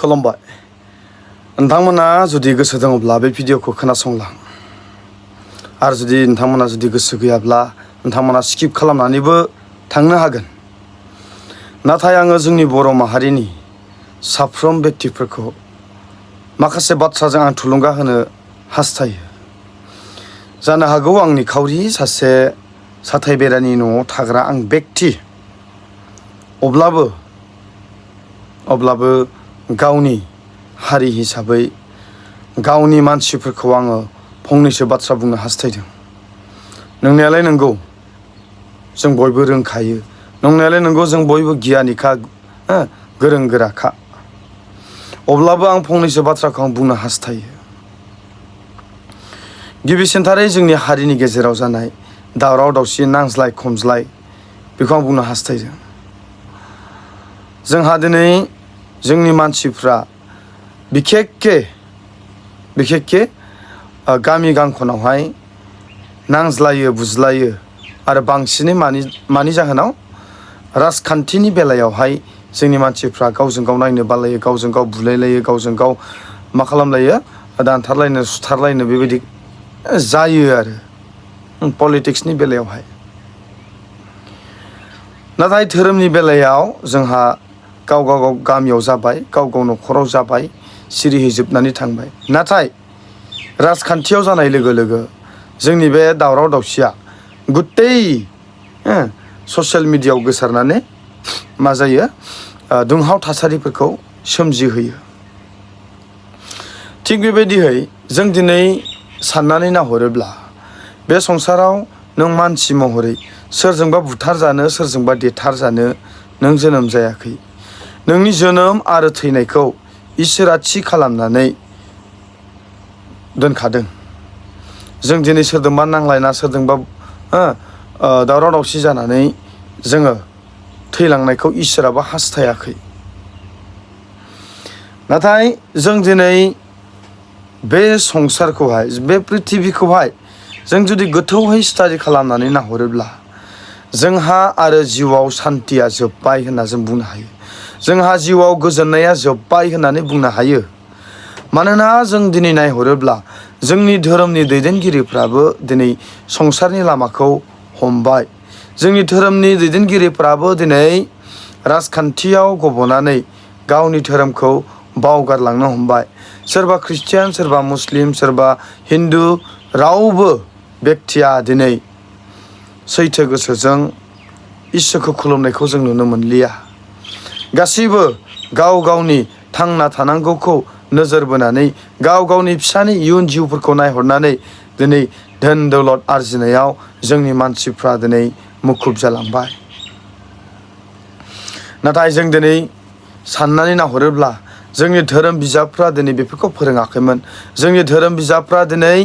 खुलुमबाय नोंथांमोना जुदि गोसो दङब्ला बे भिडिअखौ खोनासंलां आरो जुदि नोंथांमोना जुदि गोसो गैयाब्ला नोंथांमोना स्किप खालामनानैबो थांनो हागोन। नाथाय आङो जोंनि बर' माहारिनि साफ्रोम व्यक्तिफोरखौ माखासे बाथ्राजों आं थुलुंगा होनो हास्थायो। जानो हागौ आं निखावरि सासे साथाय बेरानि न'आव थाग्रा आं व्यक्ति, अब्लाबो गावनि हारि हिसाबै गावनि मानसिफोरखौ आङो फंनैसो बाथ्रा बुंनो हास्थायदों। नंनायालाय नंगौ जों बयबो रोंखायो, नंनायालाय नंगौ जों बयबो गियानिखा, गोरों गोराखा। अब्लाबो आं फंनैसो बाथ्राखौ आं बुंनो हास्थायो। गिबिसिनथारै जोंनि हारिनि गेजेराव जानाय दावराव दावसि, नांज्लाय खमज्लाय, बेखौ आं बुंनो हास्थायदों। जोंहा दिनै जोंनि मानसिफ्रा बिखेकखे गामि गांखनावहाय नांज्लायो बुज्लायो आरो बांसिनै मानि जाहोनाव राजखान्थिनि बेलायावहाय जोंनि मानसिफ्रा गावजों गाव नायनो बालायो, गावजों गाव बुलायलायो, गावजों गाव मा खालामलायो दानथारलायनो सुथारलायनो बेबायदि जायो आरो पलिटिक्सनि बेलायावहाय। नाथाय धोरोमनि बेलायाव जोंहा गाव गामियाव जाबाय, गाव न'खराव जाबाय, सिरियै जोबनानै थांबाय। नाथाय राजखान्थियाव जानाय लोगो लोगो जोंनि बे दावराव दावसिया गुत्तै ससियेल मिडियायाव गोसारनानै मा जायो, दुंहाव थासारिफोरखौ सोमजिहोयो। थिग बेबायदियै जों दिनै साननानै नाहरोब्ला बे संसाराव नों मानसि महरै सोरजोंबा बुथारजानो, सोरजोंबा देथारजानो नों जोनोम जायाखै। नोंनि जोनोम आरो थैनायखौ इसोरा थि खालामनानै दोनखादों। जों दिनै सोरजोंबा नांलायना, सोरजोंबा दावराव दावसि जानानै जोङो थैलांनायखौ इसोराबो हास्थायाखै। नाथाय जों दिनै बे संसारखौहाय, बे प्रिथिबिखौहाय जों जुदि गोथौहै स्टाडि खालामनानै नाहरोब्ला जोंहा आरो जिउआव सान्थिया जोब्बाय होनना जों बुंनो हायो। जोंहा जिउआव गोजोननाया जोब्बाय होननानै बुंनो हायो। मानोना जों दिनै नायहरोब्ला जोंनि धोरोमनि दैदेनगिरिफ्राबो दिनै संसारनि लामाखौ हमबाय। जोंनि धोरोमनि दैदेनगिरिफ्राबो दिनै राजखान्थियाव गब'नानै गावनि धोरोमखौ बावगारलांनो हमबाय। सोरबा ख्रिस्टियान, सोरबा मुस्लिम, सोरबा हिन्दु, रावबो व्यक्तिया दिनै सैथो गोसोजों इसोरखौ खुलुमनायखौ जों नुनो मोनलिया। गासैबो गाव गावनि थांना थानांगौखौ नोजोर बोनानै, गाव गावनि फिसानि इयुन जिउफोरखौ नायहरनानै दिनै धोन दौलत आरजिनायाव जोंनि मानसिफ्रा दिनै मुखुब जालांबाय। नाथाय जों दिनै साननानै नाहरोब्ला जोंनि धोरोम बिजाबफ्रा दिनै बेफोरखौ फोरोङाखैमोन। जोंनि धोरोम बिजाबफ्रा दिनै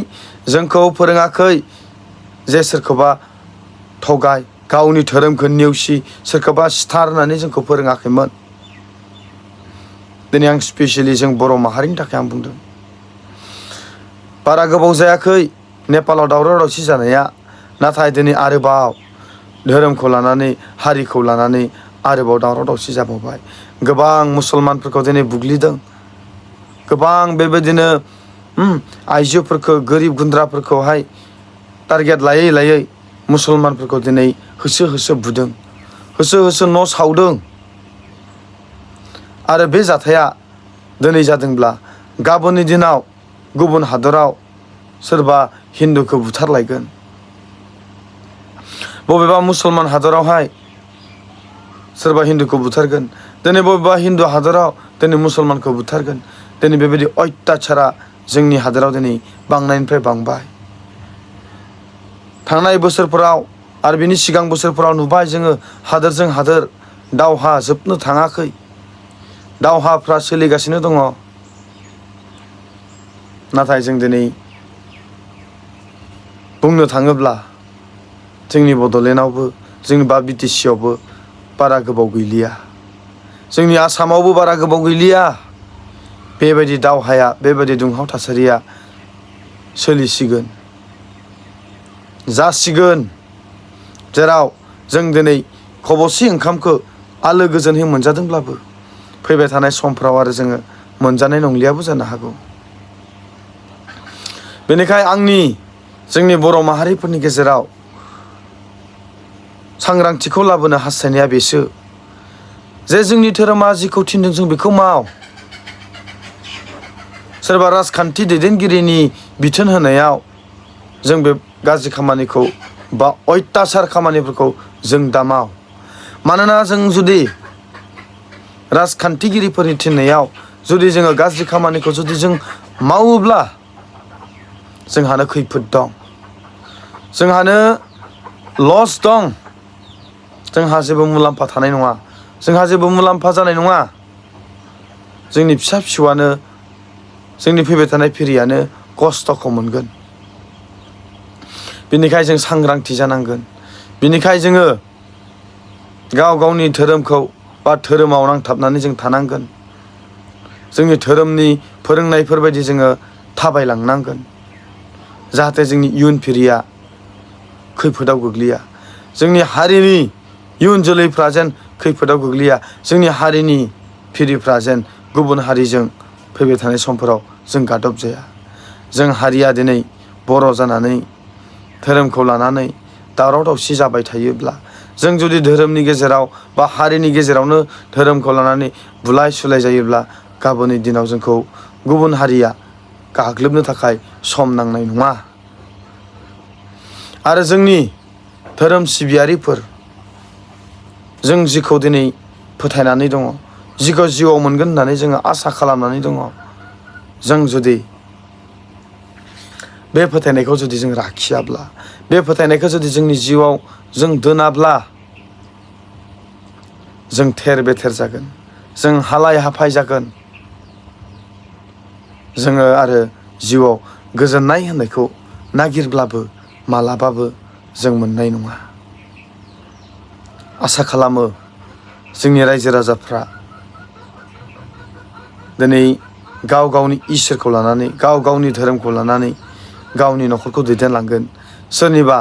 जोंखौ फोरोङाखै जे सोरखौबा थगाय, गावनि धोरोमखौ नेवसि, सोरखौबा सिथार होननानै जोंखौ फोरोङाखैमोन। दिनै आं स्पेसियेलि जों बर' माहारिनि थाखाय आं बुंदों। बारा गोबाव जायाखै नेपालाव दावराव दावसि जानाया, नाथाय दिनै आरोबाव धोरोमखौ लानानै, हारिखौ लानानै आरोबाव दावराव दावसि जाबावबाय। गोबां मुसलमानफोरखौ दिनै बुग्लिदों। गोबां बेबायदिनो आइजोफोरखौ, गोरिब गुन्द्राफोरखौहाय टारगेट लायै लायै मुसलमानफोरखौ दिनै होसो होसो बुदों, होसो होसो न' सावदों। आरो बे जाथाया दिनै जादोंब्ला गाबोननि दिनाव गुबुन हादराव सोरबा हिन्दुखौ बुथारलायगोन। बबेबा मुसलमान हादरावहाय सोरबा हिन्दुखौ बुथारगोन। दिनै बबेबा हिन्दु हादराव दिनै मुसलमानखौ बुथारगोन। दिनै बेबायदि अयथासारा जोंनि हादराव दिनै बांनायनिफ्राय बांबाय। थांनाय बोसोरफोराव आरो बिनि सिगां बोसोरफोराव नुबाय जोङो हादोरजों हादोर दावहा जोबनो थाङाखै। दावहाफ्रा सोलिगासिनो दङ। नाथाय जों दिनै बुंनो थाङोब्ला जोंनि बड'लेण्डआवबो, जोंनि BTC आवबो बारा गोबाव गैलिया। जोंनि आसामावबो बारा गोबाव गैलिया। बेबायदि दावहाया, बेबायदि दुंहाव थासारिया सोलिसिगोन, जासिगोन। जेराव जों दिनै खब'से ओंखामखौ आलो गोजोनहै मोनजादोंब्लाबो फैबाय थानाय समफ्राव आरो जोङो मोनजानाय नंलियाबो जानो हागौ। बेनिखायनो जोंनि बर' माहारिफोरनि गेजेराव सांग्रांथिखौ लाबोनो हास्थायनाया बेसो जे जोंनि धोरोमा जिखौ थिनदों जों बेखौ माव। सोरबा राजखान्थि दैदेनगिरिनि बिथोन होनायाव जों बे गाज्रि खामानिखौ बा अयथासार खामानिफोरखौ जों दा माव। मानोना जों जुदि राजखान्थिगिरिफोरनि थिननायाव जुदि जोङो गाज्रि खामानिखौ जुदि जों मावोब्ला जोंहानो खैफोद दं, जोंहानो लस दं, जोंहा जेबो मुलाम्फा थानाय नङा, जोंहा जेबो मुलाम्फा जानाय नङा। जोंनि फिसा फिसौआनो, जोंनि फैबाय थानाय फिरियानो खस्थ'खौ मोनगोन। बिनिखाय जों सांग्रांथि जानांगोन। बिनिखाय जोङो गाव गावनि धोरोमखौ बा धोरोमाव नांथाबनानै जों थानांगोन। जोंनि धोरोमनि फोरोंनायफोरबायदि जोङो थाबायलांनांगोन, जाहाथे जोंनि इयुन फिरिया खैफोदाव गोग्लैया, जोंनि हारिनि इयुन जोलैफ्रा जेन खैफोदाव गोग्लैया, जोंनि हारिनि फिरिफ्रा जेन गुबुन हारिजों फैबाय थानाय समफोराव जों गादब जाया। जों हारिया दिनै बर' जानानै धोरोमखौ लानानै दावराव दावसि जाबाय थायोब्ला, जों जुदि धोरोमनि गेजेराव बा हारिनि गेजेरावनो धोरोमखौ लानानै बुलाय सुलाय जायोब्ला गाबोननि दिनाव जोंखौ गुबुन हारिया गाग्लोबनो थाखाय सम नांनाय नङा। आरो जोंनि धोरोम सिबियारिफोर, जों जिखौ दिनै फोथायनानै दङ, जिखौ जिउआव मोनगोन होननानै जोङो आसा खालामनानै दङ, जों जुदि बे फोथायनायखौ जुदि जों लाखियाब्ला, बे फोथायनायखौ जुदि जोंनि जिउआव जों दोनाब्ला, जों थेर बेथेर जागोन, जों हालाय हाफाय जागोन। जोङो आरो जिउआव गोजोननाय होननायखौ नागिरब्लाबो मालाबाबो जों मोननाय नङा। आसा खालामो जोंनि रायजो राजाफ्रा दिनै गाव गावनि इसोरखौ लानानै, गाव गावनि धोरोमखौ लानानै गावनि न'खरखौ दैदेनलांगोन। सोरनिबा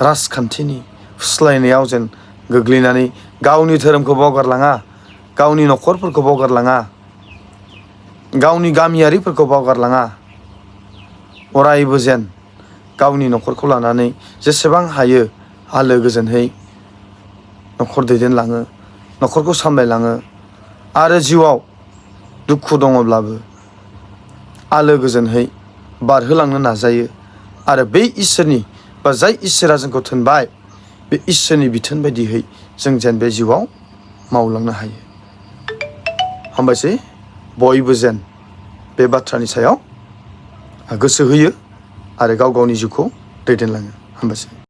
राजखान्थिनि फुस्लायनायाव जेन गोग्लैनानै गावनि धोरोमखौ बावगारलाङा, गावनि न'खरफोरखौ बावगारलाङा, गावनि गामियारिफोरखौ बावगारलाङा। अरायबो जेन गावनि न'खरखौ लानानै जेसेबां हायो आलो गोजोनहै न'खर दैदेनलाङो, न'खरखौ सामलायलाङो। आरो जिउआव दुखु दङब्लाबो आलो गोजोनहै बारहोलांनो नाजायो। आरो बै इसोरनि बा जाय इसोरा जोंखौ थोनबाय, बे इसोरनि बिथोन बायदियै जों जेन बे जिउआव मावलांनो हायो। हामबायसै। बयबो जेन बे बाथ्रानि सायाव गोसो होयो आरो गाव गावनि जिउखौ दैदेनलाङो। हामबायसै।